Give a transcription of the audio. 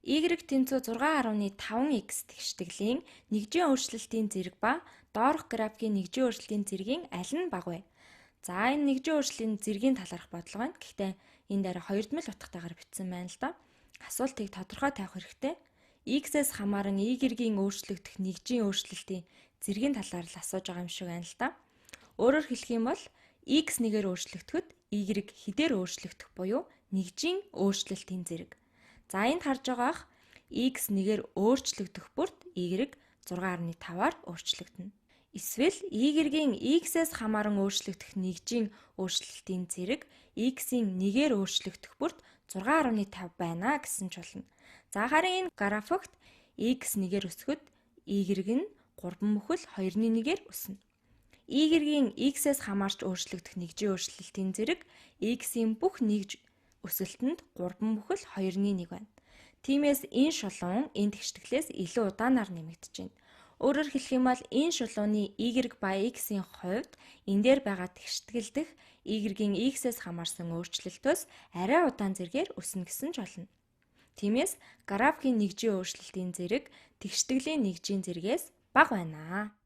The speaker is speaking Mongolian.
Y тэнцүү 6.5x тэгштгэлийн нэгжийн өөрчлөлтийн зэрэг ба доорх графикийн нэгжийн өөрчлөлтийн зэргийн аль нь бага вэ? За, энэ нэгжийн өөрчлөлтийн зэргийн талаарх бодлого байна. Гэхдээ энэ дээр хоёрдмол утгатайгаар бичсэн байна л да. Асуултыг тодорхой тавих хэрэгтэй. X-ээс хамааран Y-ийн өөрчлөгдөх нэгжийн өөрчлөлтийн зэргийн талаар л асууж байгаа юм шиг байна л да. Өөрөөр хэлэх юм бол X нэгээр өөрчлөгдөхөд Y хэдээр өөрчлөгдөх буюу нэгжийн өөрчлөлтийн зэрэг. За, энд харж байгаах X нэгээр өөрчлөгдөх бүрт Y 6.5-аар өөрчлөгдөнө. Эсвэл Y-ийн X-ээс хамааран өөрчлөгдөх нэгжийн өөрчлөлтийн зэрэг X-ийн нэгээр өөрчлөгдөх бүрт 6.5 байна гэсэн ч болно. За, харин энэ графикт X нэгээр өсөхөд Y нь 3,2-ны 1-ээр өснө. Y-ийн X-ээс хамаарч өөрчлөгдөх нэгжийн өөрчлөлтийн зэрэг X-ийн бүх нэгж өсөлтөнд 3,2-ны 1 байна. Тиймээс энэ шулуун энэ тэгштгэлээс илүү удаанаар нэмэгдэж байна. Өөрөөр хэлэх юм бол энэ шулууны Y ба X-ийн хувьд энэ дээр байгаа тэгштгэл дэх Y-ийн X-ээс хамаарсан өөрчлөлтөөс арай удаан зэргээр өснө гэсэн ч болно. Тиймээс графикийн нэгжийн өөрчлөлтийн зэрэг тэгштгэлийн нэгжийн зэргээс бага байна.